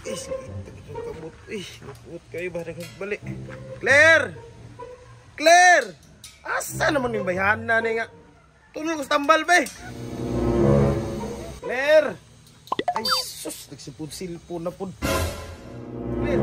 Sakit itong kamot. Lupot kayo ba? Balik. Claire! Claire! Asa naman yung bayhana ni nga? Tunol ko sa tambal ba eh? Claire! Ay sus! Nagsipod-silpon na pod. Claire!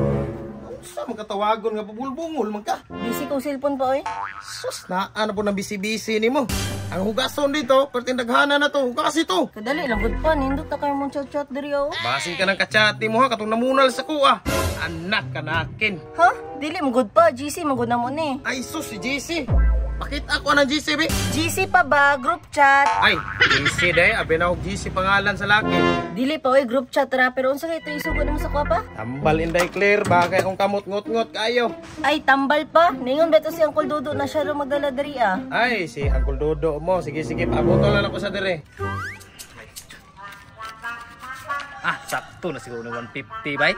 Unsa man katawagon nga pabulbungol man ka? Busy kong cellphone pa oy. Sus! Naa na po ng busy-busy nimo. Ang hugason dito, pertindaghana na to. Hugas ito. Kadali lang gud pa, nindot na kayo mong chat-chat diri oh. Basin ka ng kachat mo ha, katong namunal sa kuha. Anak kanakin. Ha? Dili mo gud pa, GC mo gud na mo ni. Ay sus, si GC. Pakita ko ng GC, be. GC pa ba? Group chat. Ay, GC day. Abi na og GC pangalan sa laki. Dili pa oy, group chat ra, pero unsa kay ito isugod mo sa kuha pa? Tambal inday Claire, bagay akong kamot ngot-ngot kayo. Ay, tambal pa. Ningon ba to si Uncle Dodo na siya ro magdala diri ah. Ay, si Uncle Dodo mo. Sige, sige, paabot lang ako sa dire. Ah, sakto na siguro na 150 bay.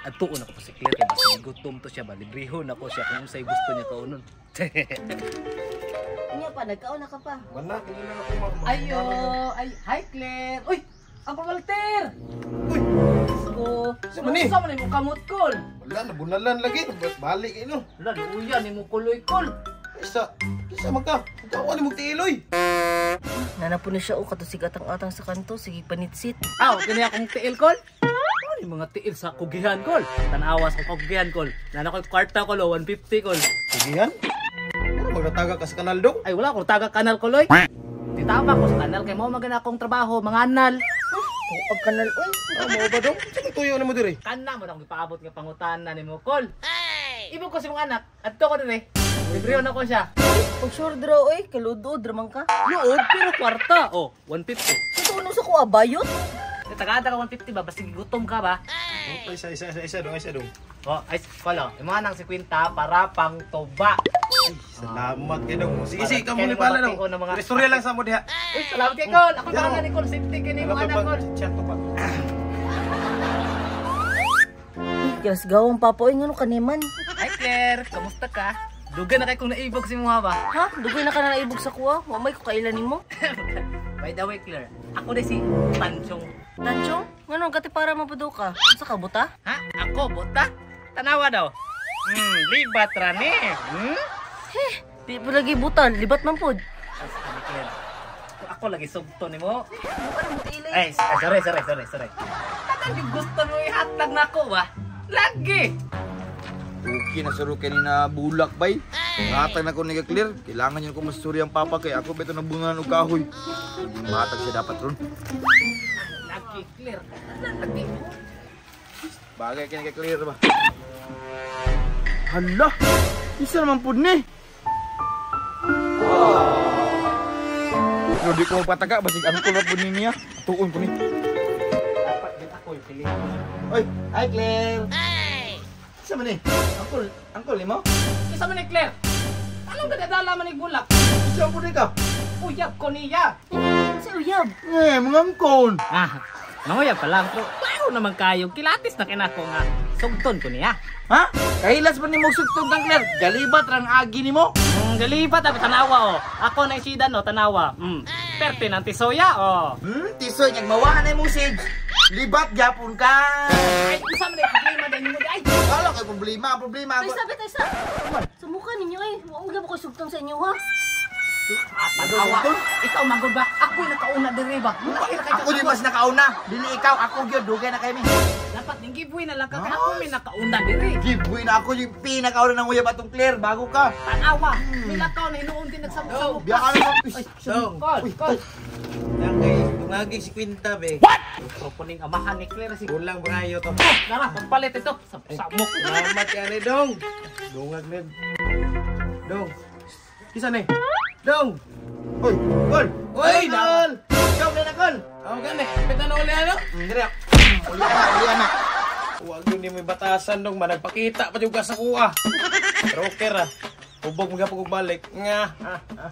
Adtuon ako si Claire kay basta gutom to siya ba, librehon ako siya kung unsay gusto niya kaunon. Unya pa, nagkaon na ka pa. Wala, dili na ako ma. Ayo, ay, hi Claire. Uy, Uncle Walter. Uy, Ko. Sa man ni? Sa man ni mo kamot kol. Wala, nabunalan lagi. Balik ino. Wala, luya ni mo kuloy kol. Isa, isa man ka. Ikaw ni mo tiiloy. Nana po na siya oh, kato sig atang-atang sa kanto, sige panitsit. Aw, kini akong tiil kol. Ano yung mga tiil sa kugihan kol? Tanawa sa kugihan kol. Nana ko'y kwarta kol, oh, 150 kol. Sigihan. Ano magnataga ka sa kanal dong? Ay, wala akong taga kanal kol, oy. Titama ko sa kanal kay mo magana akong trabaho, mga anal. Kuag kanal oy. Ah, mao ba dong? Sige tuyo na mo dire. Kana mo na akong ipaabot nga pangutana ni mo kol. Ibog ko si mga anak, adto ko dire. Libre na ko siya. Pag sure draw oy, kaludod raman ka. Luod pero kwarta. Oh, 150. Sa tuno sa kuha bayot. Tagada ka 150 ba? Basta gutom ka ba? Oh, isa, isa, isa, isa dong, isa dong. Oh, ay, kolo. Imo nang si kwenta para pang tuba. Ay, salamat kay dong. Sige, sige, Para kamo ni pala dong. kay mo mga- Istorya lang sa mo diha. Uy, salamat kay Kol. Ako pangalan ni Kol. Safety kay nimo anak Kol. Chat to pa. Kilas gawang papa oy, ngano kaniman? Hi Claire, kamusta ka? Dugay na kay kung naibog si mo ba? Ha? Dugay na ka na naibog sa kuha? Wa may ko kailan nimo? By the way, Claire, ako na si Tanchong. Tanchong? Ngano katipara man pud ka? Unsa ka buta? Ha? Ako buta? Tanawa daw. Libat ra ni. Hmm? Heh, di pa lagi buta, libat man pod. Ani Claire. Kung ako lagi sugto nimo. Ano ka na mo? Ay, sorry, sorry, sorry, sorry. Tanan yung gusto mo ihatag nako ba? Lagi. Okay na suro kay ni na bulak bay. Matag na ko ni clear. Kailangan yun ko masuri ang papa kay ako beto nabungan og kahoy. Matag siya dapat ron. Lagi Claire. Lagi. Bagay kay ni clear ba. Hala. Isa naman pud ni. Pero di ko magpataga basig angkol ra pud ni niya. Tuon ko ni. Dapat din ako yung pilihan. Oy, hi Claire. Isa man ni? Angkol, angkol nimo? Isa man ni Claire. Anong gadadala man ni bulak? Isa pud ni ka? Uyab ko niya. Si uyab. Eh, mga angkol. Ah, manguyab pa lang. Pero klaro naman kayo. Kilatis na kinako nga. Sugton ko niya. Ha? Kahilas pa nimo sugtong kang Claire? Galibat rang agi nimo. Galibat abi tanawa oh. Ako na isidan oh, tanawa. Perte ng tisoya oh. Tisoy nyag mawaan na imong sage. Libat gyapon ka. Ay, unsa man ay problema dai nimo ay? Wala kay problema, ang problema Tay ako. sabi tay sa. Sumuka ninyo eh. Wa mo ko sugtong sa inyo ha. Ah, tanawa. Ikaw magud ba? Ako nakauna diri ba? Ako di mas nakauna. Dili ikaw, ako gyud dugay na kay mi. Dapat ning giveaway na lang ka kay ako may nakauna diri. Giveaway na ako yung pinakauna ng uyab atong Claire bago ka. Tanawa. Milakaw na hinuon din nagsamok-samok. Biya ka na. Ay, Dong. kol, kol. Yang kay tungagi si Quinta be. Proponing amahan ni Claire si. Kulang ba kayo to? Oh, nara, pampalit ito. Samok. Salamat yan eh, dong. Dungag ni. Dong. Kisa ni? Dong. Oy, kol. Oy, kol. Ikaw na kol. Ako gani. Pita na uli ano? Dire. Uli na, uli na. Huwag yun may batasan dong. Managpakita pa yung ka sa kuha. Pero okay ra. Hubog mga pag balik. Nga. Ah, ah, ah.